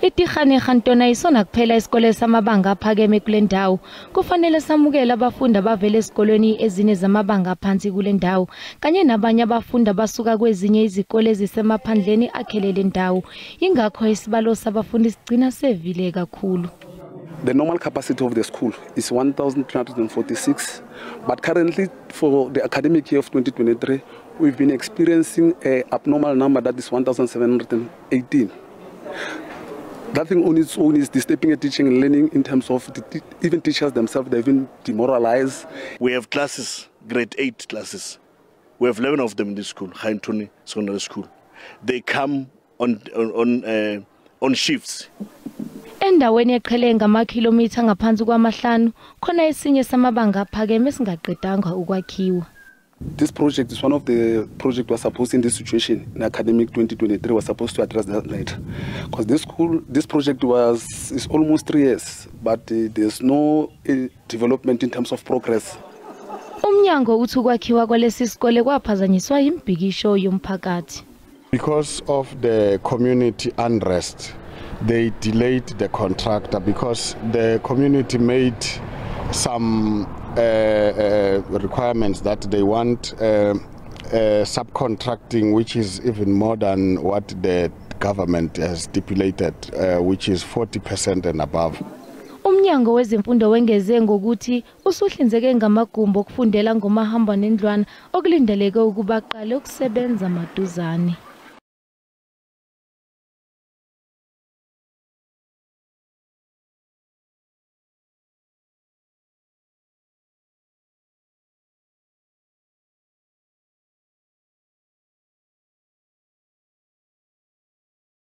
ITikgane Gantona isona kuphela isikole samabanga aphakeme kule ndawo. Kufanele samukele abafundi abavela ezikolweni ezine zamabanga aphansi kule ndawo kanye nabanye abafundi abasuka kwezinye izikole ezisemaphandleni akhele le ndawo. Ingakho isibalo sabafundi sigcina sevile kakhulu. The normal capacity of the school is 1,346, but currently for the academic year of 2023, we've been experiencing an abnormal number that is 1,718. That thing on its own is disturbing teaching and learning in terms of even teachers themselves, they've been demoralized. We have classes, grade 8 classes. We have 11 of them in this school, Gaeantone Secondary School. They come on shifts. Endaweni eqhele ngamakhilomitha ngaphansi kwamahlanu khona esinye samabanga aphakeme esingaqedanga ukwakhiwa. This project is one of the projects was supposed in this situation in academic 2023 was supposed to address that later, because this project is almost 3 years, but there's no development in terms of progress. Umnyango uthi ukwakhiwa kwalesi sikole kwaphazanyiswa imibhikisho yomphakathi. Because of the community unrest, they delayed the contractor because the community made some requirements that they want subcontracting, which is even more than what the government has stipulated, which is 40% and above. Umnyango wezemfundo wengeze ngokuthi usuhlinzeke ngamagumbi okufundela ngomahamba nendlwana okulindeleke ukuba aqale ukusebenza maduzane.